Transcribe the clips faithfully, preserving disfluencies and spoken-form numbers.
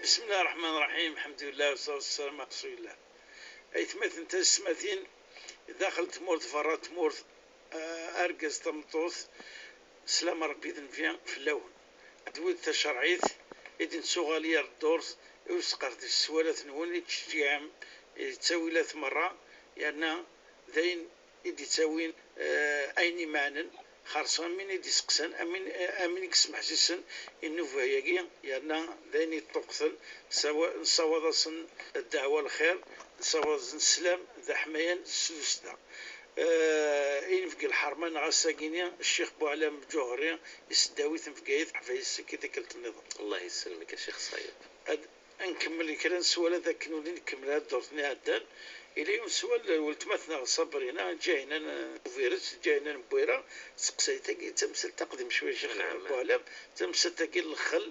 بسم الله الرحمن الرحيم. الحمد لله والصلاة والسلام على رسول الله. Aytmaten tayessetmatin, daxel tmurt, berra tmurt, eh, argaz, tameṭṭut, sslam n Ṛebbi d nnbi fell-awen. Ad d-tawim tacerɛit i d-nettuɣal ɣer ddurt, i usqerdec s sswalat-nwen, i d-tceǧǧiɛem, i d ttawilat merra, yerna d ayen i d-ittawin, eh, ayen imeɛnen, xerṣum am win i d-iseqsan, am win, eh, am win i yesmeḥsisen i nnuba-agi, yerna d ayen yeṭṭuqten, sawa-, nessawaḍ-asen ddeɛwa lxir, nessawaḍ-asen sslam d aḥmayan s tussda. Eh, inebgi lḥerma-nneɣ ass-agi-ni, Ccix Buɛlam Ǧuhri, iseddaw-iten Bgayet, ḥfayes-ik i tikkelt nniḍen. Allah yesselmek a Ccix Ṣayeb. Ad, ad nkemmel kra n sswalat akken ur nkemmel ara ddurt-nni iɛeddan. Yella yiwen sswal, weltma-tneɣ Sabrina, Ǧahina n Ubiret, Ǧahina n Bwira, tseqsay tagi d tamsalt taqdim cwiya, Ccix Buɛlam, tamsalt-agi n lxel,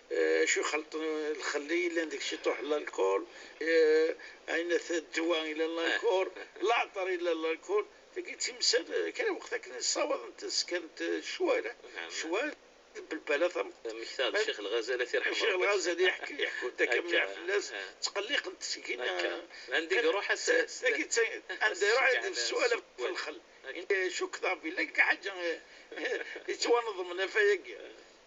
eh, acu ixelṭen lxel yellan deg ciṭuḥ n lalkul, eh, ɛinat ddwa yellan lalkul, leɛṭer yellan lalkul. Tagi d timsal, eh, kra lweqt akken ssawaḍent, skanent, eh, ccwal, ccwal, belbala tameqqrant. Mektaɣ-d Ccix Lɣazali, ad t-irḥem Ccix Ṛebbi. Lɣazali yeḥki, yeḥku-d akka mliḥ fell-as, ttqelliqent seg-ina. Anda i iruḥ ass-, ass-, tagi d ta-, anda iruḥ ad yessewal ɣef lxel. Cukkeɣ belli akka ḥaǧa, eh, eh, yettwanḍmen ɣef wayagi.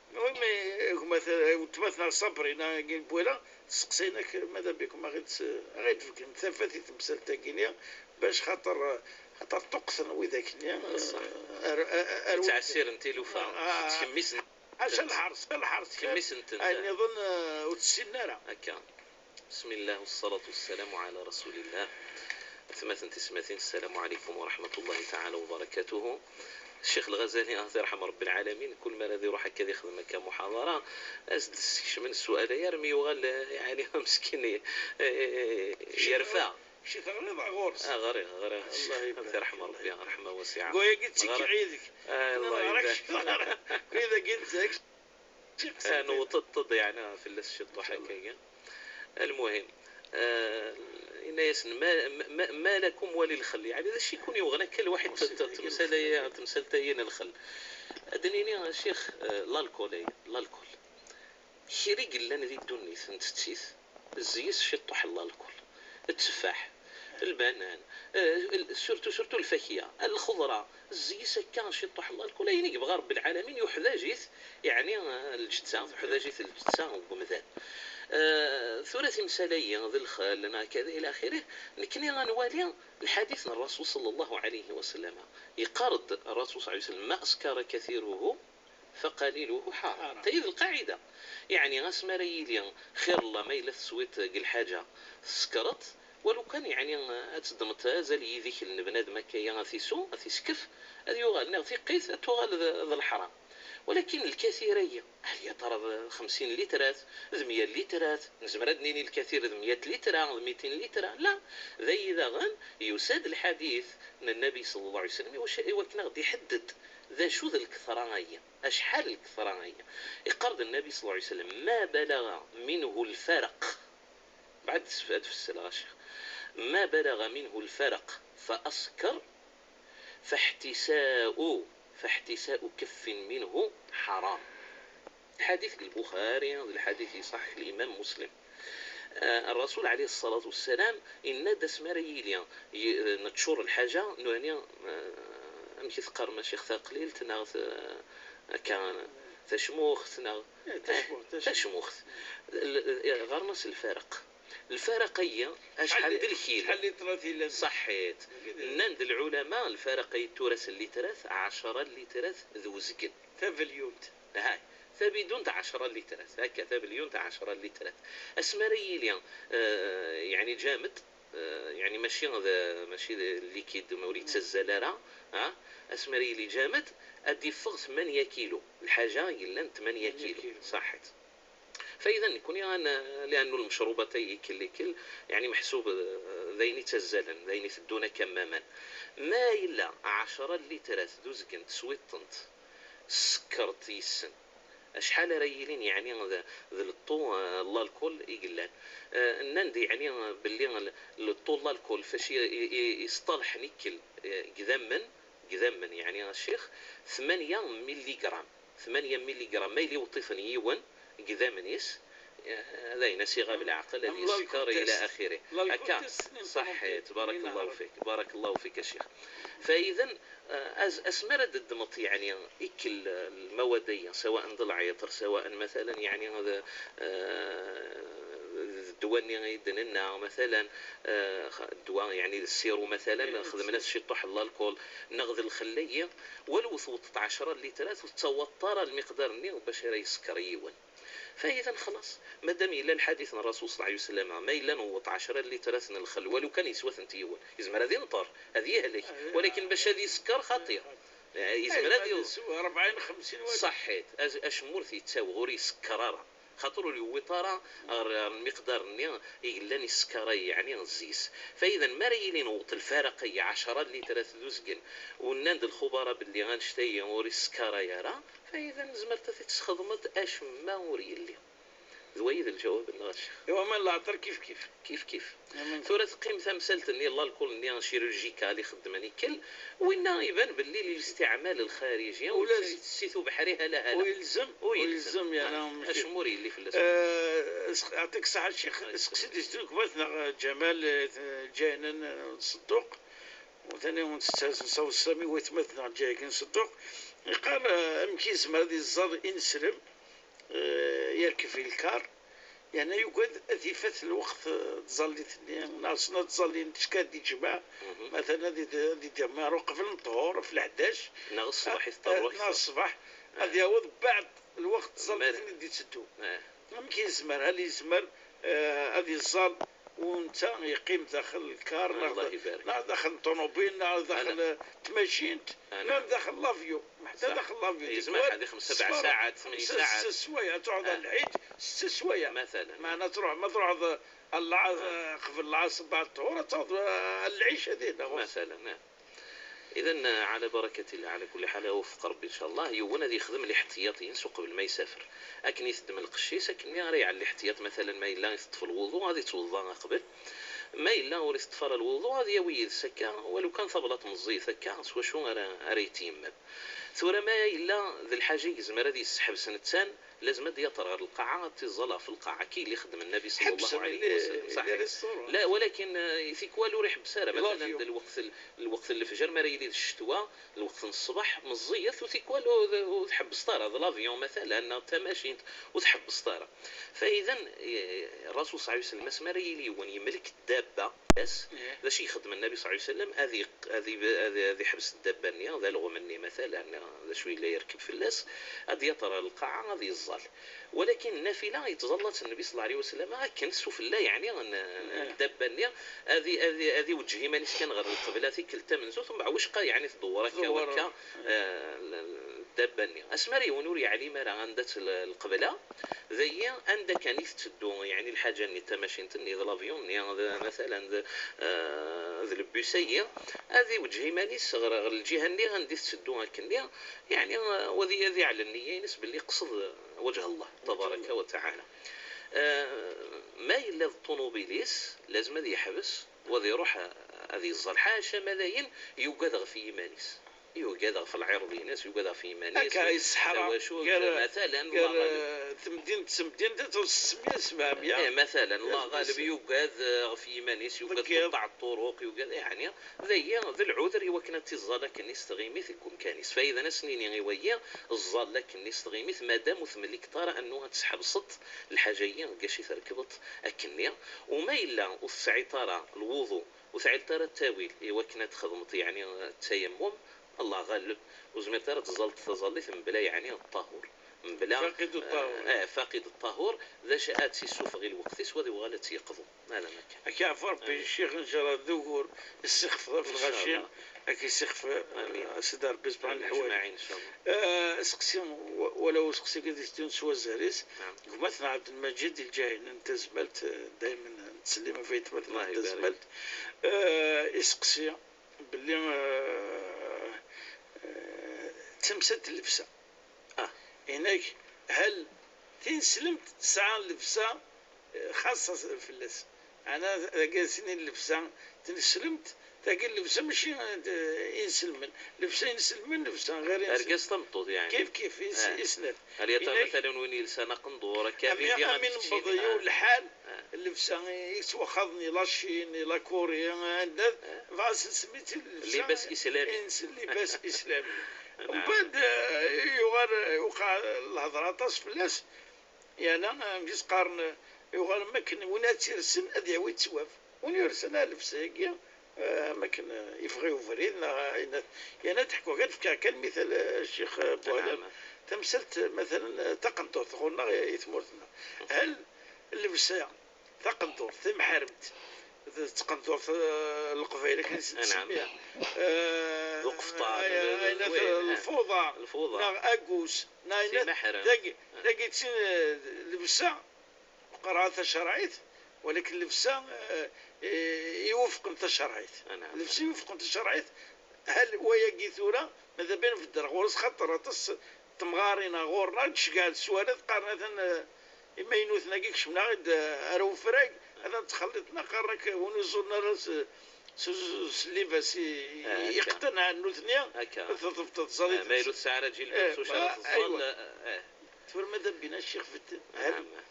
Almuhim, eh, gma-t-, eh, weltma-tneɣ Sabrina, agi n Bwira, testeqsayen-ak, mada bikum, a ɣ-id-, a ɣ-id-tefkem tafat i temsalt-agi-nni, bac xaṭer, xaṭer ṭṭuqten widak-nni, ar, ar, ar, ttɛessiren tilufa, ah, tkemmisen-tent. Ḥaca lḥers, lḥers, tkemmisen-tent. Ayen nniḍen, eh, ur tt-ssinen ara. Akka. بسم الله والصلاة والسلام على رسول الله. Atmaten tismatin, السلام عليكم ورحمة الله تعالى وبركاته. Ccix Lɣazali, ad t-irḥem Ṛebbi lɛalamin, kul mi ara d-iruḥ akka ad ixdem akka muḥaḍara, ad s-d-ssekcmen sswal-agi armi yuɣal, eh, yeɛni, meskin, eh, eh, eh, yerfa. Kečč teɣriḍ ɣur-s? Ah, ɣriɣ, ɣriɣ. Allah ibarek. Ad t-irḥem Ṛebbi ṛeḥma wasiɛa. Wayagi d tikki yid-k. Ah, Allah ibarek. Wayagi d zik. Ah, newweḍ-d, yeɛni, fell-as ciṭuḥ akkagi. Almuhim, ah, yenna-yasen: "Ma, ma, ma lakum wa lil xel?" Yeɛni, d acu i ken-yuɣen akka lwaḥid t-, t-, temsal-agi, temsalt-agi n lxel? Ad d-nini, a Ccix, ah, lalkul-agi, lalkul. Kra i yellan di ddunit ntetti-t, zzi-s ciṭuḥ n lalkul. Tteffaḥ, lbanan, eh, surtout, surtout lfakya, lxeḍra, zzi-s akka ciṭuḥ n lalkul. Ayen i yebɣa Ṛebbi lɛalamin yuḥdaǧ-it, yeɛni, eh, lǧetta, tuḥdaǧ-it lǧetta n wemdan. Eh, tura timsal-agi d lxel, neɣ kada ila axirih, nekkni ad nwali lḥadit n Ṛṛasul ṣalla Llahu ɛalayhi wa sallam. Yeqqar-d Ṛṛasul ṣalla Llahu ɛalayhi wa sallam: "Ma askara kathiruhu, faqaliluhu ḥaram." Ta i d lqaɛida. Yeɛni, asmi ara yili xir n Allah ma yella teswiḍ deg lḥaǧa tsekreḍ, walu kan, yeɛni, ad teddmeḍ azal n yidikel n bnadem akka-ya, ad t-isu, ad t-iskef, ad yuɣal, neɣ tiqqit ad tuɣal d, d leḥram. Walakin lkatir-agi, hal ya tara d xemsin litrat, d mya litrat, nezmer ad d-nini lkatir d mya litra, d mitin litra, la, d ayi daɣen, yusa-d lḥadit n Nnabi ṣalla Llahu ɛalayhi wa sallam i wac-, i wakken ad ɣ-d-iḥedded d acu d lketra-agi. Acḥal lketra aya! Iqqar-d Nnabi ṣalla Llahu ɛalayhi wa sallam: "Ma balaɣa minhu lfaraq." Beɛd ad tfesleɣ, a Ccix. "Ma balaɣa minhu lfaraq fa asker, faḥtisaau, faḥtisaau kaffin minhu ḥaram." Lḥadit deg Lbuxari, d lḥadit yeṣaḥ Limam Muslim. Ah, Ṛṛasul ɛalayhi ṣṣalatu wassalam yenna-d asmi ara yili y-, neččur lḥaǧa, nuɛni, ah, amek i teqqarem a Ccix, taqlilt neɣ t-, akka, tacmuxt neɣ, eh, tacmuxt, eh, tacmuxt. Tacmuxt. L-, eh, ɣer-nas lfaraq. Lfaraq-agi acḥal d lkil? Acḥal litrat i llan? Ṣaḥḥit. Nnan-d lɛulama, lfaraq-agi tura s litrat, ɛecra litrat d uzgen. Tabelyunt. Hay, tabidunt ɛecra litrat, akka, tabidunt ɛecra litrat. Asmi ara yili, eh, yeɛni ǧamed, eh, yeɛni mačči d, mačči d likid, ma ur yettazzal ara, ha? Asmi ara yili ǧamed, ad d-iffeɣ tmanya kilu. Lḥaǧa yellan tmanya kilu. Tmanya kilu. Ṣaḥḥit. Fayda nekkni, liɛannu lmecrubat-agi ikel ikel, yeɛni meḥsub, eh, d ayen ittazzalen, d ayen iteddun akka am waman. Ma yella ɛecra litrat d uzgen teswiḍ-tent, ssekreḍ yes-sen. Acḥal ara yilin, yeɛni, d, d le taux, eh, n lalkul i yellan? Eh, nnan-d, yeɛni, belli le, le taux n lalkul, fac i, i, i, iṣṭalḥen ikkel, eh, deg idammen, deg idammen, yeɛni, a Ccix, tmanya milligram. Tmanya milligram, ma yella iweṭṭ-iten yiwen deg idammen-is, هذا هنا صيغة بالعقل، هذه السكر إلى آخره. هكا. صحيت، بارك الله فيك، بارك الله فيك يا شيخ. فإذا، آه، أز-، أسمر الدمط يعني إكل الموادية، سواء ذا العيطر، سواء مثلا يعني هذا، آه، الدواء اللي يدننا مثلا، آه، خ-، الدواء يعني السيرو مثلا، خدمنا الشيطوح الألكول، نغذ الخلية، ولو ثوت عشرة لترات وتوتر المقدار ني باش راه يسكر يون. فإذا خلاص، مادام إلا الحديث عن الرسول صلى الله عليه وسلم، ما إلا نوط عشرة لترات الخل، ولو كان يسوى ثنت يون، يزمر هذه نطر، هذه يهلك، ولكن باش هذه يسكر خطير. يزمر هذه يسوى أربعين، خمسين ولا صحيت، أش-، أشمورث يتساوي، غور يسكر راه. خاطر ور يوي طرا غير المقدار ني يقلان يسكر يعني الزيس. فإذا ما راه يلي نوط الفارق هي عشرة لترات دوزقن، وناند الخبراء باللي غنشتي ور يسكر يرى، فإذا زمرت تتسخدمت أشما ور يلي. ذويد الجواب النغشخ. إيوا، ما العطر كيف كيف. كيف كيف. ثورة تقيم تمثالت ني الله الكل ني شيروجيكال يخدم نيكل، وإنا يبان باللي الاستعمال الخارجي ولا والسيتو بحري هلا هلا. ويلزم، ويلزم. ويلزم، يعني، نعم. أشموري اللي في الأسفل. آه، أعطيك الصحة الشيخ. سقسي ديستروك باتنا جمال، آه، جاينا الصدوق. وثاني نصوص سامي ويتمثل جايكين صدوق. قال، آه، أمكي زمر هذه الزر إنسلم، آه، يركب في الكار. يعني يقعد أذيفة الوقت، آه، تزلي ثني، ناس تزلي نتشكى دي جماعة. مثلا هذه، هذه دي مارو قبل الظهر في الحداش. ناغ الصباح آه، يفطر آه، روح ناغ الصباح. آه. هذه هو بعد الوقت تزلي ثني دي تسدو. آه. ممكن يزمر، هل يزمر، آه، هذه الزال وانت يقيم داخل الكار، الله يبارك. لا داخل الطوموبيل، لا داخل التماشينت، لا داخل لافيو، حتى داخل لافيو. يزمر هذه خمس، سبع ساعات، ثمانية ساعات. ست سوايع تقعد على العيد، ست سوايع. مثلا. معنا تروح، ما تروح ذا الع-، قبل العصر بعد الظهر، تعود، آه، العيش هذه هنا. مثلا، نعم. إذا على بركة الله، على كل حال، يوفق ربي إن شاء الله. يون هذا يخدم الاحتياطيين سو قبل ما يسافر. أكن يتدم القشيس، أكن يريع الاحتياط، مثلا ما إلا يتطفى الوضوء، هذه يتوضا قبل. ما إلا ور يتطفى الوضوء، هذه يوي السكة، ولو كان ثبلة مزيت هكا، سوا شو أرى، أرى يتيمم. ثورة ما إلا ذي الحاجة يزمر هذه يسحب سنتان، لازم هذه يطر غير القاعة، تزلها في القاعة، كي اللي خدم النبي صلى الله عليه وسلم. صحيح. لا، ولكن، آه، يثيك والو ريح بسارة، مثلا، الوقت ال-، الوقت الفجر ما راه يلي الشتوى، الوقت الصباح مزيت وثيكوال وتحبس طارة، هذا لافيون مثلا، تماشينت وتحبس طارة. فإذا، إيه، الرسول صلى الله عليه وسلم اسمى راه يلي يون يملك الدابة، يس، باش يخدم النبي صلى الله عليه وسلم، هذه، هذه، هذه، هذه حبس الدابة نيا، هذا لغو مني مثلا، هذا شوي لا يركب في اللاس، هذه يطرى القاعة، هذه يزال. ولكن النافلة يتظلت النبي صلى الله عليه وسلم، آه، كنس وفلا، يعني، الدابة نيا، هذه، هذه، هذه وجهي مانيش كان غير القبلة، ثيك التمنزوت، ومن بعد واش قا، يعني، تدور هكا وهكا. آه، ال-، ال-، الدابة ني. أسمر يون ور يعلم راه عندها ال-، القبلة. ذي عندها كان يتسدو، يعني، الحاجة ني، التماشينت ني، ذ لافيون ني، ذ-، مثلا، ذ-، آه، ذ لبوسية. هذه وجهي مانيس غير، غير الجهة ني غندي تسدو هاك ني. يعني، آه، وذي، هذه على النية ينس باللي قصد وجه الله تبارك وتعالى. آه، ما إلا الطوموبيليس لازم هذا يحبس وهذا يروح، آه، هذا يزال. حاشا ما ذاين يوقد غف يمانيس. يوقد غف العرض ينس، يوقد غف يمانيس. هكا يسحر. تواشو، قال، مثلا، قال، الله غالب. آه، تمدين، تمدين، تسمية سبعمية. إيه، مثلا، الله غالب يوقد، آه، غف يمانيس، يوقد قطاع الطرق، يوقد، يعني، ذي، ذي العذر يوكنا تزال كنيس تغيمي في كون كانيس. فإذا نسنيني غيوية، الزال كنيس تغيمي، ما دام وثملك ترى أنه تسحب صد الحاجة هي قاشي تركبط أكني. وما إلا وتسعي ترى الوضوء وتعيل ترى التاويل، إيوا كنا تخدمت يعني التيمم، الله غالب، وزمير ترى تزلت تزليت من بلا يعني الطهور، من بلا فاقد الطهور. آه، آه، فاقد الطهور، ذا شاء تسوف غير الوقت سوى ذي وغالت يقضوا. هذا ما كان. أكي عفو ربي الشيخ إن شاء الله ذكر السقف في إن شاء الغاشية. الله. أكي سقف، آه، آمين. سيدي ربي سبحانه آمين. الحوالي. أجمعين إن شاء الله. آه، سقسي و-، ولو سقسي قد يستون سوى الزهريس. نعم. قمتنا عبد المجيد الجاهل، أنت زملت، آه، دايما تسلم في تمثل الله أنت يبارك. زملت. آه، يسقسي باللي، آه، آه، تمسد اللبسة. آه. هناك هل تنسلمت تسعى اللبسة، آه، خاصة في اللبس. أنا قاسين اللبسة تنسلمت Tagi llebsa mačči d inselmen. Llebsa inselmen, llebsa ɣer inselmen. Argaz tameṭṭut, yeɛni. Kif kif, is-, Ah. Isnat. Hal ya tara Inak- matalan win yelsan aqendur, akka Am, mi di am ad inebbeḍ keččini, ah. Lḥal, Ah. Llebsa yettwaxaḍen i la Chine, i la Corée, anda Ah. Bɣa s nsemmi-tt llebsa. Libas islami. Ins-, libas islami. Naam. Mbeɛd, eh, yuɣal, eh, yuqa lhedra aṭas fell-as. Yerna, eh, amek i s-qqaren, eh, yuɣal am akken win ad tt-irsen ad yawi ttwab. Win yursen ar llebsa-agi, eh, am akken, eh, yeffeɣ i ubrid, neɣ, eh, yenna-, yerna ad ḥkuɣ, ad fkeɣ kan lmital, eh, Ccix, eh, Buɛlam. Naam. Tamsalt, eh, matalan, eh, taqendurt ɣur-neɣ i, i tmurt-nneɣ. Hal llebsa taqendurt, tameḥremt, d taqendurt, eh, n Leqbayel, akken i s-, Anɛam. Ttsemmiɣ. Eh, D uqefṭan, ay-, d, d, ayna d, t-, wi-, lfuḍa, lfuḍa. Neɣ agus, neɣ ayna, Timeḥremt. Dagi, dagi d tin, eh, llebsa, meqqar tacerɛit, walakin llebsa, eh, eh, iwufqen tacerɛit. Anɛam. Llebsa iwufqen tacerɛit, hal wayagi tura, mada ben bedder ɣur-s, xaṭer aṭas temɣarin ɣur-neɣ, d-ceggɛent s warad, qqaren atan, eh, imaynuten-agi kecmen-aɣ-d, eh, ar ufrag, atan ttxelliṭen, qqaren-ak win ur ẓuren ara s, s, s, s llibas i, Ah, akka. Iqeṭṭen ar nutni, Akka. Teḍbṭeḍ, teẓriḍ. Ah, ma yella ur tesɛi ara ǧilbab, Eh, s wacu ara ah, teẓẓal, aywa. Eh, eh. Tura ma d abina ccix beddel. Hal Naam.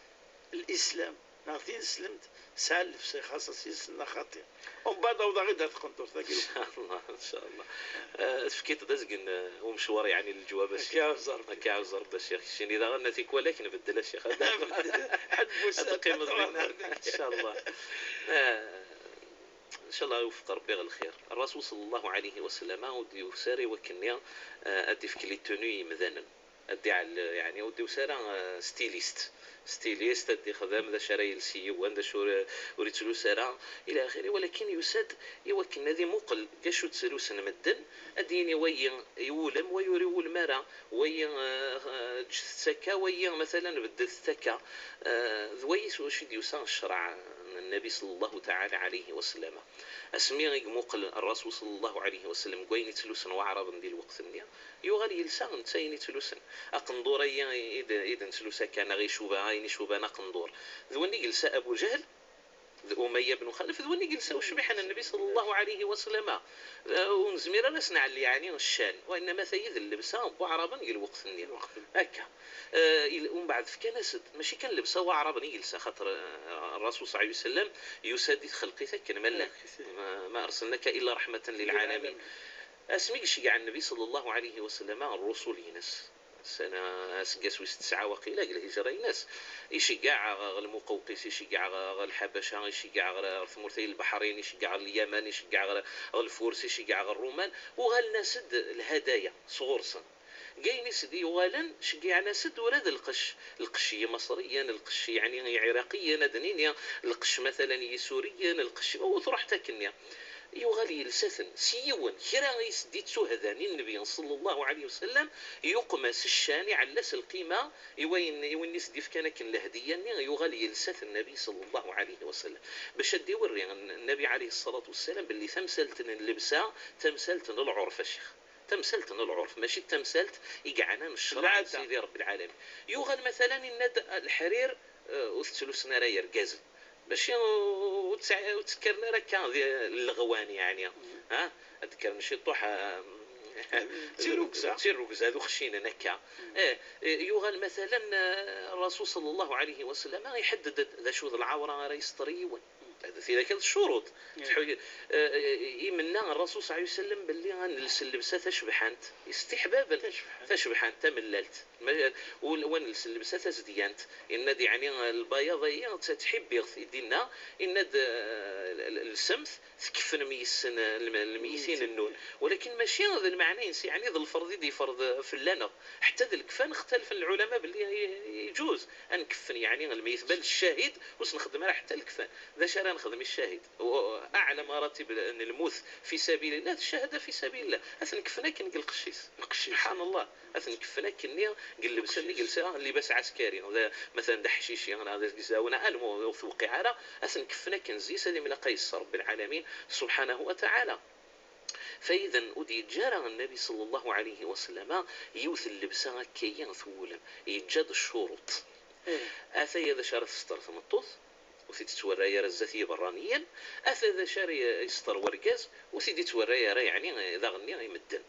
Lislam, neɣ tineslemt, tesɛa llebsa ixaṣṣa s yis-s neɣ xaṭi. Umbeɛd awḍeɣ-id ar tqendurt-agi. Inchallah, inchallah. Eh, tefkiḍ-d azgen, eh, umecwar, yeɛni, n leǧwab, a Ccix. Akka iɛuzz Rebbi. Akka iɛuzz Rebbi, a Ccix. Keččini daɣen, a tikwal akken beddel, a Ccix. Ad Beddel. Ḥedd bu ad teqqimeḍ dinna. Inchallah. Eh, inchallah iwefeq Rebbi ɣer lxir. Ṛṛasul ṣalla Llahu ɛalayhi wa sallam ur d-yusa ara i wakken-nni, eh, ad d-ifk les tenues i yimdanen. Ad d-iɛell-, yeɛni, ur d-yusa ara, eh, styliste. Styliste, ad d-ixdem d acu ara yels yiwen, d acu ur, ur yettlus ara, ila axiri. Walakin yusa-d i wakken ad imuqel d acu ttlusen medden, ad d-yini wayi iwulem, wayi ur iwulem ara, wayi, eh, eh, ǧǧet-t akka, wayi, matalan, beddlet-t akka. Eh, d wayi s wacu i d-yusa ccreɛ n Nnabi ṣalla Llahu taɛala ɛalayhi wa sallam. Asmi i imuqel Ṛṛasul ṣalla Llahu ɛalayhi wa sallam deg wayen ittlusen waɛraben di lweqt-nni, yuɣal yelsa netta ayen ittlusen. Aqendur-ayi i d, i d-nettlus akka, neɣ icuba, ayen icuban aqendur. D win i yelsa Abu Ǧahl, d Umayya bnu Xalaf, d win i yelsa ucbiḥ n Nnbi ṣalla Llahu ɛalayhi wa sallam. Eh, ur nezmir ara ad s-nɛelli, yeɛni, ccan, wa innama tayi d llebsa n waɛraben deg lweqt-nni. Lweqt-nni. Akka. Eh, il-, umbeɛd fkan-as-d, mačči kan llebsa n waɛraben i yelsa, xaṭer, eh, Ṛṛasul ṣalla Llahu ɛalayhi wa sallam yusa-d i txelqit akken ma llant. Akken. Ma, ma arsalnaka illa raḥmatan lil ɛalamin. Lil ɛalamin. Asmi i iceggeɛ Nnbi ṣalla Llahu ɛalayhi wa sallam ṛṛusul-ines, ssana, aseggas wis tesɛa waqila deg lhijra-ines, iceggeɛ ɣer Lmuqawqis, iceggeɛ ɣer Lḥabaca, iceggeɛ ɣer, ɣer tmurt n Lbeḥrin, iceggeɛ ɣer Lyaman, iceggeɛ ɣer, ɣer Lfurs, iceggeɛ ɣer Ṛṛuman, uɣalen-as-d lhadaya sɣur-sen. Deg ayen i s-d-yuɣalen, ceggɛen-as-d ula d lqecc. Lqecc n Yimaṣriyen, lqecc, yeɛni, n Yiɛiraqiyen, ad d-nini, lqecc, matalan, n Yisuriyen, lqecc, ur truḥ akkenni. Yuɣal yelsa-ten s yiwen, kra i s-d-ittuhdan i Nnbi ṣalla Llahu ɛalayhi wa sallam, yuqem-as ccan, iɛella-s lqima i wayen, i win i s-d-ifkan akken lehdiya-nni, yuɣal yelsa-t Nnabi ṣalla Llahu ɛalayhi wa sallam. Bac ad d-iwerri Nnabi ɛalayhi ṣṣalatu wa ssalam belli tamsalt n llebsa, tamsalt n lɛurf, a Ccix. Tamsalt n lɛurf, mačči d tamsalt i yeɛnan ccreɛ n Lɛada. Sidi Ṛebbi lɛalamin. Yuɣal, matalan, inna-d leḥrir, eh, ur t-ttlusen ara yergazen. Mačči ur tt-, ur ttekkaren ara akka di lleɣwan, yeɛni. Ha? Ad d-kkren ciṭuḥ, eh, d tirrugza. D tirrugza, d uxcinen akka. Eh, eh, yuɣal, matalan, eh, Ṛṛasul ṣalla Llahu ɛalayhi wa sallam iḥedded-d d acu d lɛawra ara yesṭer yiwen. Hada tidak d ccuruṭ. Tḥu-, eh, imenna Ṛṛasul ṣalla Llahu ɛalayhi wa sallam belli ad nels llebsa tacebḥant, istiḥbaben, tacebḥant, tamellalt. Ma, ul-, wa nels llebsa tazedyant, yenna-d, yeɛni, lbayaḍ-ayi, d tatḥibbiɣt i d-inna, yenna-d, eh, l-, l-, lsemt, tkeffnem yes-sen, eh, lm-, lmeytin-nnun. Walakin mačči d lmeɛna-ines, yeɛni d lferḍ i d-yefreḍ, eh, fell-aneɣ. Ḥetta d lekfan, xtalafen lɛulama belli i-, iǧuz ad nkeffen, yeɛni, lmeyt, bal ccahid ur s-nxeddem ara ḥetta lekfan. D acu ara nexdem i ccahid? Aɛla maratib n lmut fi sabilillah, d ccahada fi sabilillah. Ad t-nkeffen akken deg lqecc-is. Lqecc-is. Subḥanallah. Ad t-nkeffen akkenni deg llebsa-nni i yelsa, llibas ɛaskari. D, matalan, d aḥcici, neɣ d azegzaw, neɣ almu ur tewqiɛ ara. Ad t-nkeffen akken zzi-s, ad imlaq ad yesser Rebbi lɛalamin, subḥanahu wa taɛala. Fayiden ur d-yeǧǧa ara Nnabi ṣalla Llahu ɛalayhi wa sallam yiwet n llebsa akka-yi twulem. Yeǧǧa-d ccuruṭ. Ih. Ataya d acu ara tester tmeṭṭut, ur t-id-ttwarra ara zdat yiberraniyen, ata d acu ara yesṭer wergaz, ur t-id-ittwarra ara, yeɛni, daɣenni i medden.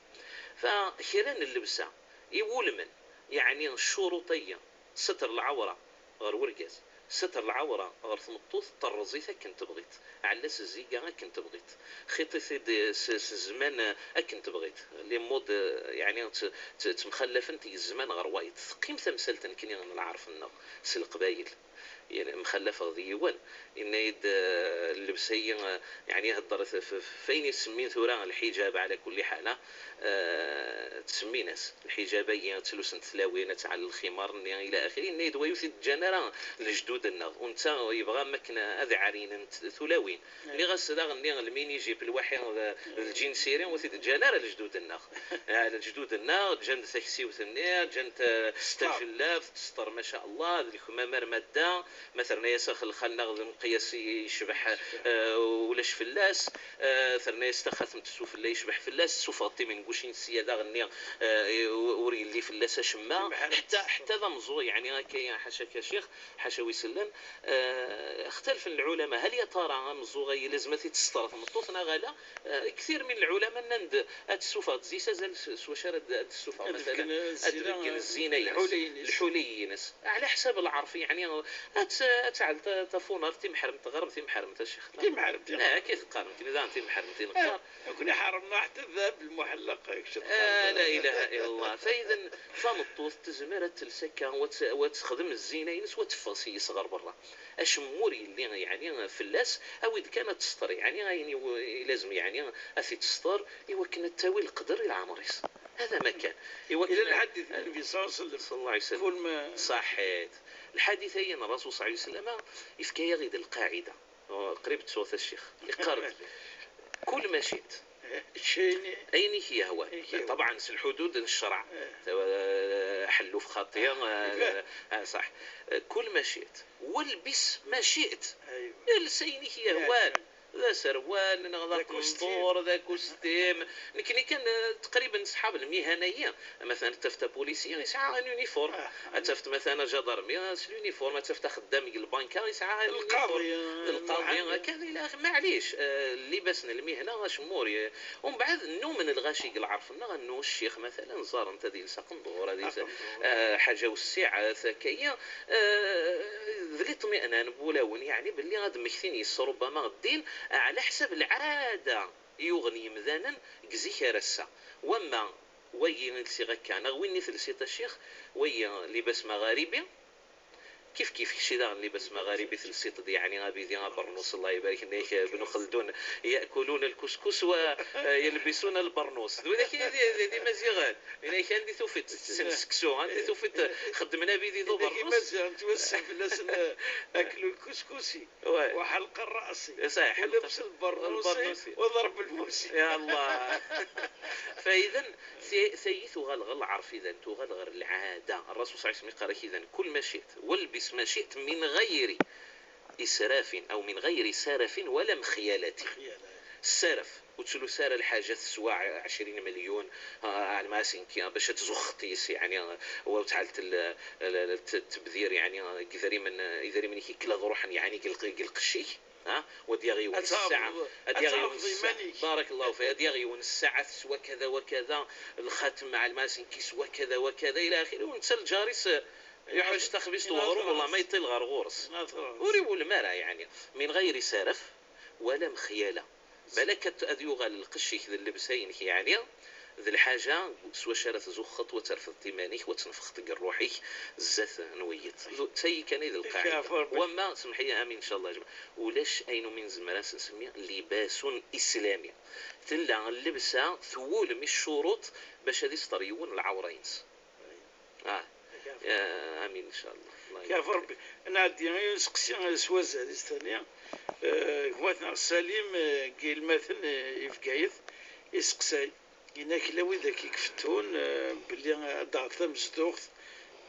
Fa kra n llebsa iwulmen, yeɛni ccuruṭ-agi, setter lɛawra ɣer wergaz, setter lɛawra ɣer tmeṭṭut, terreẓ-it akken tebɣiḍ, ɛella s zziga akken tebɣiḍ, xiṭ-it-id s, s zzman akken tebɣiḍ, les modes, yeɛni tt-, tt-, ttemxallafent i zzman ɣer wayeḍ, teqqim tamsalt nekkni n lɛerf-nneɣ s Leqbayel. Yen-, mxallafeɣ d yiwen, yenna-yi-d, eh, llebsa-yi, eh, yeɛni heddret f, f, f ayen i semmin tura lḥiǧab ɛla kulli ḥala, eh, ttsemmin-as lḥiǧab-agi, ttlusent tlawin, ad tɛell lximar-nni, ila axiri. Yenna-yi-d wayi ur t-id-ǧǧan ara lejdud-nneɣ, u netta yebɣa am akken ad ɛeryen n t-, tulawin. Nniɣ-as daɣen-nni lmini-jip lwaḥi d, d lǧinsiri ur t-id-ǧǧan ara lejdud-nneɣ. Eh, lejdud-nneɣ ǧǧan-d taksiwt-nni, ǧǧan-d, eh, tajellabt, tesṭer, maca Allah, d lekmam arma d da, ma terna-yas ax-, lxal-nneɣ d lmeqyas i yecbeḥ, eh, ulac fell-as, eh, terna-yas taxatemt sufella yecbeḥ fell-as, tessufeɣ-d timengucin sya daɣen-nni, eh, ur yelli fell-as acemma. Ḥetta, ḥetta d ameẓẓuɣ, yeɛni akka, ḥaca-k a ccix, ḥaca wi sellen, eh, xtalfen lɛulama, hal ya tara ameẓẓuɣ-agi lazem ad t-id-tesṭer tmeṭṭut neɣ ala? Eh, ktir min lɛulama nnan-d ad tessufeɣ-d zzit azal s, s wacu ara d-, ad d-tessufeɣ, ad d-beggnen zzina-ines, lḥuli-ines. Ɛla ḥsab lɛerf, yeɛni, ad t-, ad tɛell ta-, tafunart, timeḥremt, teɣreb timeḥremt, a ccix. Timeḥremt, ah, akka i teqqarem, nekni daɣen timeḥremt i neqqar. Nekkni ḥerrmen ḥetta ddheb lmuḥellaq, kečč teqqareḍ. Ah, la ilaha illallah. Fa idan, tameṭṭut tezmer ad tels akka, u ad t-, u ad texdem zzina-ines, u ad teffeɣ s-, yes ɣer berra. Acemma ur yelli, yeɛni, fell-as, awi-d kan ad tesṭer, yeɛni, ayen i w-, i lazem, yeɛni, ad t-id-tesṭer, i wakken ad tawi leqder i leɛmer-is. Hada ma kan. I wakken... Ila lḥadit n Nnbi ṣalla Llahu ɛalayhi wa sallam. Ṣalla Llahu ɛalayhi wa sallam. Kul ma... Ṣaḥḥit. Lḥadit-agi n Rasul ṣalla Llahu ɛalayhi wa sallam, yefka-yaɣ-id lqaɛida. Qrib ttuɣ-t a ccix. Iqqar-d: كل ما شئت. Ayen i k-yehwan. Ayen i k-yehwan. Ṭabɛan, s lḥudud n ccreɛ. Eh. Ḥellu f xaṭi, eh, eh, ṣaḥ. كل ما شئت. والبس ما شئت. Aywa. Els ayen i k-yehwan. D aserwal, neɣ d aqenṭur, d akustim. Nekkni kan, eh, taqriben ṣḥab lmihan-agi. Matalan, ad tafeḍ apolisi, yesɛa un uniforme. Ah. Ad tafeḍ, matalan, ajadarmi, s l'uniforme. Ad tafeḍ axeddam deg lbanka, yesɛa un uniforme. Lqaḍi, eh, lqaḍi, akka, ila axir, maɛlic, eh, llibas n lmihna, acemma ur y-, umbeɛd, nnumen lɣaci deg lɛerf-nneɣ, annu ccix, matalan, ẓẓaren-t ad yels aqenṭur, ad yels, aqenṭur, eh, ḥaǧa wessiɛet, akka-yi, eh, d liṭmi'nan n wulawen, yeɛni belli ad mmektin yes rubbama ddin, eh, ɛla ḥsab lɛada i yuɣen yemdanen deg zik ar ass-a. Wamma wagi i lsiɣ akka, neɣ win i telsiḍ a ccix, wagi libas maɣaribi, kif kif kečči daɣen libas maɣaribi telsiḍ-d, yeɛni abidi, abernus, Allah ibarek, yenna-yak Bnu Xeldun: يأكلون الكسكس ويلبسون البرنوس. D widak i d, d, d imaziɣen. Yenna-yak anda i tufiḍ tessen seksu, anda i tufiḍ xeddmen abidi d ubernus. Imaziɣen ttwassen fell-asen, eh, أكل الكسكسي. Ouais. وحلق الرأس. صحيح. ولبس البرنوسي. البرنوسي. وضرب الموسي. يا الله. Fa idan, ti-, tayi tuɣal ɣer lɛerf, idan tuɣal ɣer lɛada. Ṛṛasul ṣalla Llahu ɛalayhi wa sallam yeqqar-ak idan: كل ما شئت، والبس ما شئت من غير إسراف أو من غير سرف ولا مخيلة. Mexyala. Ssaraf, ur ttlus ara lḥaǧa teswa ɛecrin milyun, ah, ɛelmas nekki, bac ad tzuxxeḍ yes, yeɛni, ah, u ad tɛelleḍ l-, l-, l-, t-, tebdir, yeɛni, ah, deg idrimen, ah, idrimen-ik ikla ad ruḥen, yeɛni, deg lq-, deg lqecc-ik, ah, u ad yaɣ yiwen ssaɛa, ad yaɣ yiwen ssaɛa. Barakallahu fik, ad yaɣ yiwen ssaɛa teswa kada wa kada, lxatem ɛelmas nekki yeswa kada wa kada, ila axiri, u netta lǧar-is, ah, yuḥwaǧ taxbizt n uɣrum, wallah ma yeṭṭil ɣer ɣur-s. Ur iwulem ara, yeɛni, min ɣayri saraf wala mexyala. Balak ad, ad yuɣal lqecc-ik d llebsa-inek, yeɛni d lḥaǧa s wacu ara tzuxxeḍ, wa terfdeḍ iman-ik, wa tnefxeḍ deg ṛṛuḥ-ik zdat n wiyiḍ. D tayi kan ay d lqaɛida. Wamma, semḥ-iyi, amin, ncallah, a jmaɛ, ulac ayen umi nezmer ad s-nsemmi libasun islami. Tella llebsa twulem i ccuruṭ bac ad iseṭṭer yiwen lɛawra-ines. Ah. Ah, amin, ncallah. Allah ibarek. Yeɛfu Ṛebbi. Nɛeddi i useqsi s wazal-is thani. Eh, gma-tneɣ Salim, eh, deg Ilmaten, eh, i Bgayet, iseqsay. Yenna-k la widak i ifettun, eh, belli ad d-taɣeḍ tamezduɣt,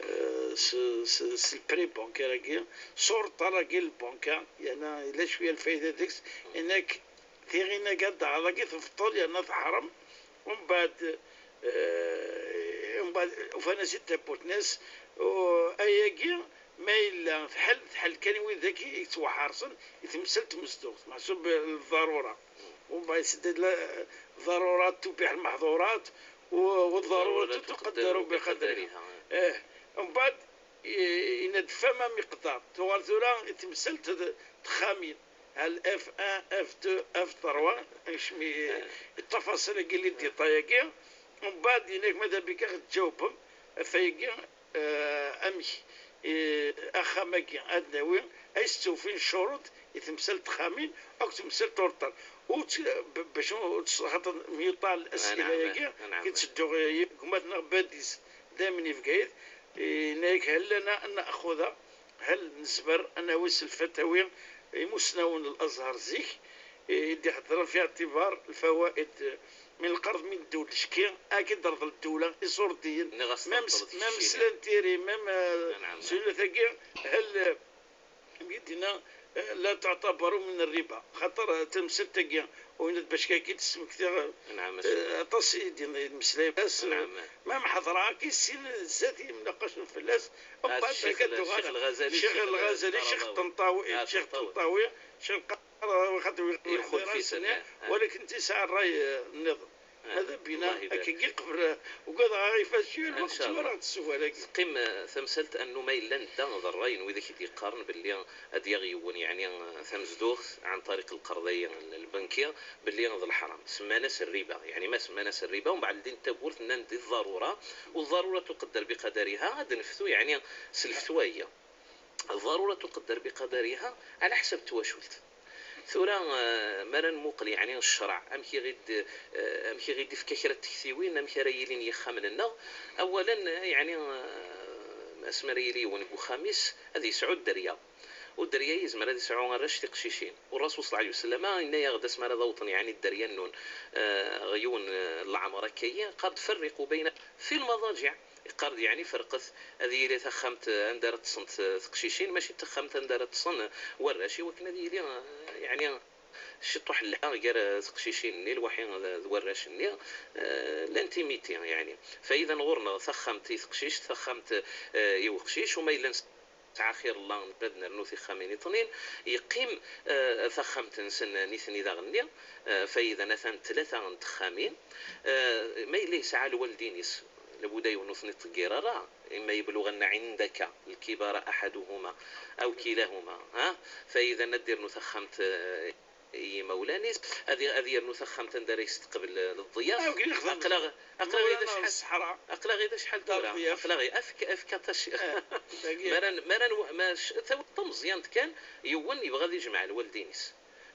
eh, s, s, s le prêt bancaire-agi, sur ṭṭal-agi n lbanka, yerna yella cwiya lfayda deg-s. Yenna-k tiɣin-agi ad d-taɣeḍ-agi tebṭel yerna teḥrem, umbeɛd, eh, umbeɛd ufan-as-id tawwurt-nni, ayagi ma yella tḥel, tḥel kan i widak i yettwaḥerṣen i temsalt tmezduɣt, meḥsub lḍarura. Umbeɛd, ضرورات تبيح المحظورات، و-، والضرورة تقدر بقدرها. Ih, umbeɛd, i-, yenna-d فما مقدار. Tuɣal tura i temsalt d-, texxamin. Hal F un, F deux, F trois, akcem i, i ttafaṣil-agi, les détails-agi. Umbeɛd, yenna-k: "Mada bika ad tǧawbem ɣef wayagi, eh, amek, eh, axxam-agi ad nawi, ay s-ttufin ccuruṭ i temsalt texxamin akked temsalt urṭel." Ur tt-, b-, bac ur tt-, xaṭer myuṭa الأسئلة-agi, كي تشدو غير يمكن ما تنغ باديس دايما يبقى يد، إنك هل لنا أن نأخذ هل نزمر أن نوصل فتاوي يمسنون الأزهر زيك، يدي حضرا في اعتبار الفوائد من القرض من الدول الشكي، أكيد رض الدولة إصورديا، même s-، même سلانتيري، même، آه، سنة ثقيل، هل يدينا، آه، لا تعتبر من الربا، خاطر تمسلت تاكيا وين باش كاكي تسمك تاغ-، نعم، آه، أطاس يدي المسلم بس، نعم. ما محضرة كي السن زاد يمناقش في الناس. ومن بعد الشيخ، كدوغ الشيخ الغزالي، الشيخ الغزالي، الشيخ الطنطاوي، آه، الشيخ الطنطاوي، الشيخ القرضاوي، خاطر يدخل في سنة، آه. ولكن تسعى الرأي، آه، النظام. آه، هذا بينا الله يبارك. هكا كي قبل، وكذا غير فاش الوقت، إن شاء الله. تسوى لك. تقيم، آه، تمثلت أنه ما إلا ندى ذا الرأي، وإذا كي يقارن باللي أديغ يون، يعني، آه، تمزدوغ عن طريق القرضية البنكية، باللي هذا الحرام. سمانا الربا، يعني، ما سمانا الربا، ومن بعد الدين تاكورت نان دي الضرورة، والضرورة تقدر بقدرها، هذا نفتو، يعني، سلفتو هي. الضرورة تقدر بقدرها على حسب التواشلت. ثورة، آه، مرا موقل، يعني، الشرع، أم كي غيد، آه، أم كي غيد يفكا كرا التكثيوين، أم كي راه يلين يخامن لنا. أولا، آه، يعني، آه، أسمى راه يلي ونقو خامس، هذه يسعود دريا. والدريا يزمر هذه يسعو الرش تقشيشين. والرسول صلى الله عليه وسلم إن يغدس مرا ذوطن، يعني، الدريا النون، آه، غيون، آه، العمر كي قد فرقوا بين في المضاجع. Iqqar-d, yeɛni, ferqet, ad yili taxxamt anda ara ṭṭṣent teqcicin, mačči d taxxamt anda ara ṭṭṣen warrac, i wakken ad yili, eh, yeɛni, ciṭuḥ n lha gar teqcicin-nni, lwaḥi d, d warrac-nni, eh, l'intimité, yeɛni. Fa idan ɣur-neɣ taxxamt i teqcict, taxxamt, eh, i uqcic, u ma yella nesɛa xir Allah, nebda ad nernu tixxamin iṭnin, yeqqim, eh, taxxamt-nsen nitni daɣenni, eh, fa idan atan tlata n texxamin, eh, ma yella yesɛa lwaldin-is, labuda yiwen ur ten-iṭeggir ara, إما يبلغن عندك الكبر أحدهما أو كلاهما، ha? Fa idan ad d-irnu taxxamt, eh, i yimawlan-is, ad i-, ad yernu taxxamt anda ara yesteqbel, eh, leḍyaf. Aql-aɣ, aql-aɣ i d acḥal, aql-aɣ i d acḥal tura, aql-aɣ i efk, efk aṭas. Eh, mara, mara, ma, tawiḍ tameẓyant kan, yiwen yebɣa ad ijmeɛ lwaldin-is.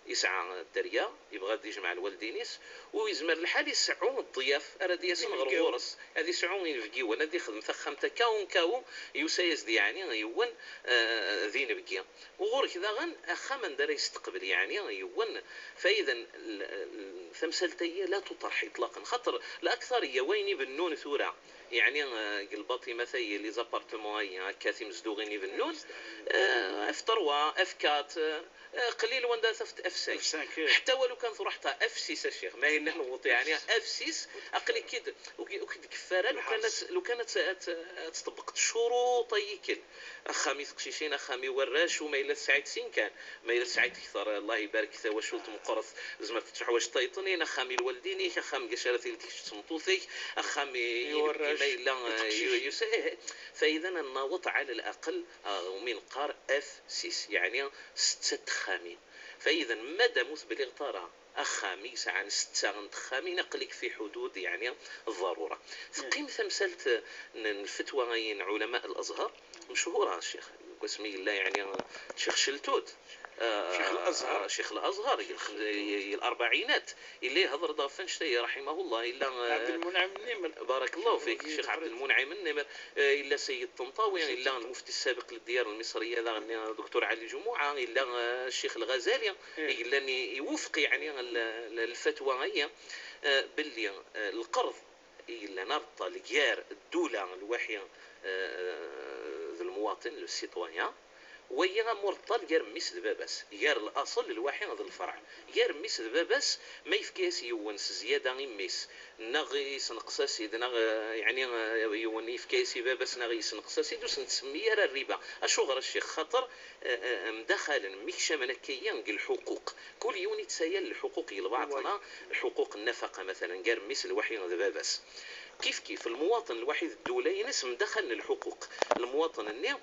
Yesɛa dderya, yebɣa ad d-ijmeɛ lwaldin-is, u yezmer lḥal iseɛɛu ḍḍyaf ara d-yasen ɣer ɣur-s, ad iseɛɛu inebgiwen, ad ixdem taxxamt akka, un kawu, yusa-yas-d, yeɛni, yiwen, eh, d inebgi. U ɣur-k daɣen axxam anda ara yesteqbel, yeɛni, yiwen, fa idan l-, l-, tamsalt-ayi la tuṭerḥ iṭlaqen, xaṭer laktariya wayen i bennun tura, yeɛni, eh, deg lbaṭimat-ayi, les appartements-ayi, akka timezduɣin i bennun, eh, F trois, F quatre, eh, qlil wanda ara tafeḍ F cinq. F cinq, eh. Ḥetta walu kan truḥ ta F six, a ccix, ma yella newweḍ, yeɛni, F six, aql-ik-id, ur k-, ur k-d-keffa ara, lukan ad, lukan ad, ad, ad tṭebbeqeḍ ccuruṭ-ayi kan. Axxam i teqcicin, axxam i warrac, u ma yella tesɛiḍ sin kan. Ma yella tesɛiḍ kter, Allah ibarek, tawacult meqqret, tzemreḍ ad teḥwaǧeḍ tayeḍnin, axxam i lwaldin-ik, axxam deg acu ara tiliḍ kečč d tmeṭṭut-ik, axxam i, i warrac, ma yella, i teqcict. Yusa-, eh, eh. Fa idan ad naweḍ ɛala laqel, ah, umi neqqar F six, yeɛni setta n texxamin. Fa idan madam ur tebliɣeḍ ara axxam i yesɛan setta n texxamin, aql-ik fi ḥudud, yeɛni, ḍḍarura. Teqqim tamsalt n, n lfetwa-ayi n ɛulama Al-Azhar, mechuṛa, a ccix, deg wasmi yella, yeɛni, Ccix Celtut, ah, Ccix Al-Azhar. Ah, Ccix Al-Azhar, deg lxem-, deg, deg larbaɛinat, yella ihedder-d ɣef wannect-ayi, raḥimahullah, yella, ah, Ɛebdelmunɛim Nnimer. Barakallahu fik, Ccix Ɛebdelmunɛim Nnimer, ah, yella Sayyid Ṭenṭawi, yella lmufti السابق للديار المصرية, daɣen, دكتور علي جمعة, yella, ah, Ccix Al-Ghazali, i yellan i-, iwufeq, yeɛni, l-, l-, lfatwa-ayi, eh, belli, eh, lqerḍ i yellan ar ṭṭal gar ddula lwaḥi, eh, d lmuwaṭin, le citoyen, Wagi am ureṭṭal gar mmi-s d baba-s, gar laṣel, lwaḥi d lferɛ. Gar mmi-s d baba-s, ma yefka-yas yiwen s zzyada i mmi-s, neɣ yessenqes-as-id, neɣ, eh, yeɛni, eh, yiwen yefka-yas i baba-s neɣ yessenqes-as-id, ur s-nettsemmi ara rriba. Acuɣer a ccix? Xaṭer, eh, eh, mdaxalen, mmikcamen akka-yi deg lḥuquq. Kul yiwen ittsayal lḥuquq i lbaɛḍ, neɣ lḥuquq n nnafaqa, matalan, gar mmi-s lwaḥi d baba-s. Kif kif, lmuwaṭen lwaḥi d ddula-ines mdaxalen lḥuquq. Lmuwaṭen-nni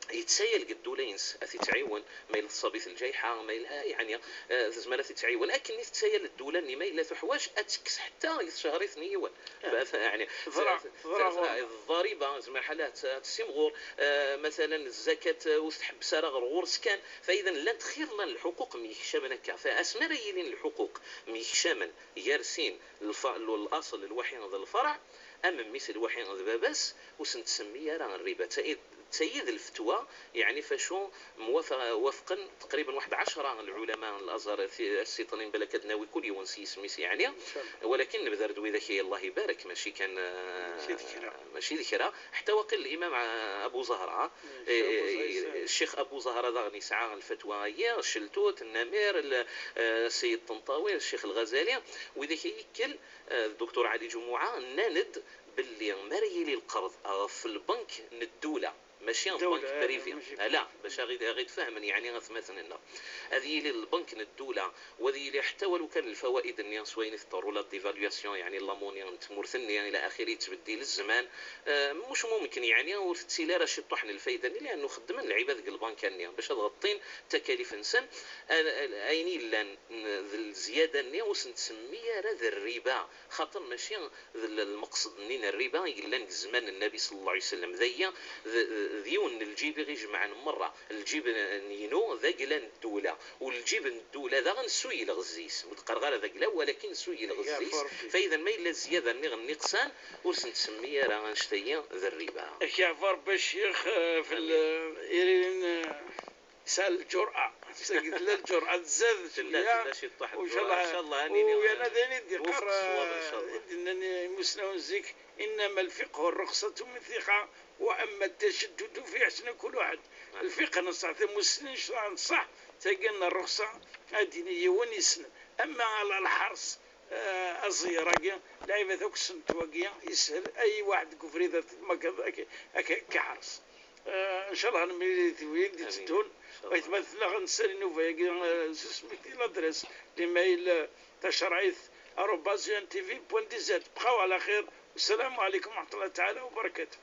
yettsayal deg ddula-ines, ad t-ittɛiwen, ma yella tṣabit lǧayḥa, ma yella, ah, yeɛni, ah, tezmer ad t-ittɛiwen. Akken i tettsayal ddula-nni, ma yella tuḥwaǧ, ad tekkes ḥetta i tcehrit n yiwen. Ba-, yeɛni, teḍra, t-, teḍra t-, ɣur-neɣ. Ḍḍariba, tezmer ḥala ad t-, ad tessimɣur, ah, matalan, zzakat, ah, ur tḥebbes ara ɣer ɣur-s kan. Fa idan llant xir, llan lḥuquq myekcamen akka. Fa asmi ara yilin lḥuquq myekcamen gar sin, lfa-, l-, laṣel lwaḥi d lferɛ, am mmi-s lwaḥi d baba-s, ur sen-tsemmi ara rriba. D tayi d lfetwa, yeɛni f acu mwafa-, wafqen taqriban waḥed ɛecra n lɛulama n Lazhar, ti-, as-iṭnin balak ad d-nawi kul yiwen s yisem-is, yeɛni. Walakin nebder-d widak i Allah ibarek, mačči kan, eh, mačči d kra. Mačči d kra. Ḥetta waqil limam, eh, Abu Zahra, eh, Ccix Abu Zahra daɣen yesɛa lfetwa-agi, Celtut, Namir, l-, eh, Seyid Ṭenṭawi, Ccix Lɣazali, widak i yekkel, eh, Duktur Ɛli Ǧumuɛa, nnan-d belli mi ara yili lqerḍ ɣef lbank n ddula, mačči bank privé, ala, bac ad ɣ-, ad ɣ-id-fahmen, yeɛni, atmaten-nneɣ. Ad yili lbank n ddula, u ad yili ḥetta walu kan lfawaid-nni s wayen i teḍru la dévaluation, yeɛni la monnaie n tmurt-nni, ila axiri, yettbeddil zzman. Eh, muc mumkin, yeɛni, ur tettili ara ciṭṭuḥ n lfayda-nni, liɛannu xeddmen lɛibad deg lbanka-nni bac ad ɣeṭṭin takalif-nsen. A-, a-, ayen yellan n-, d lzyada-nni ur s-nettsemmi ara d rriba, xaṭer mačči d l-, lmeqsed-nni n rriba i yellan deg zzman n Nnabi sallallahu alayhi wasallam. D aya, d, d, d yiwen n lǧib i ɣ-ijemɛen merra. Lǧib n, n yinu d agla n ddula, u lǧib n ddula daɣen s uyileɣ-is. Ur d-qqareɣ ara d agla, walakin s uyileɣ-is. Fa idan ma yella zzyada nniɣ nniqsan, ur s-nettsemmi ara annect-agi d rriba. Ak yeɛfu Rebbi a ccix, eh, f l-, iririn, eh, Yesɛa lǧur'a. Tella lǧur'a, tzad cwiya. Tella ciṭṭaḥ lǧur'a, incallah, ad nini. U yerna d ayen i d-yeqqar, i d-nnan imusnawen zik, إنما الفقه الرخصة من الثقة، وأما التشدد فيحسن كل واحد. Lfiqh neṣṣeḥ, tamussni nclaɣ neṣṣeḥ, tagi n rruxṣa, ad d-yini yiwen yessnen. Ama lḥers, eh, aẓeyyer-agi, lɛibad akk ssent wagi, yeshel ay waḥed deg ubrid ad t-tmagreḍ, ad k-, ad k-, ad k-iḥres. Eh, ncallah nemlil di tewwin d-itteddun. Waytma tella ɣer nsali nnuba-agi, eh, susmet i l'adresse, l'email, eh, tacerɛit arobase U N T V point D Z. Bqaw ɛla xir. Wassalamu ɛalaykum wa raḥmatullahi taɛala wa barakatuh.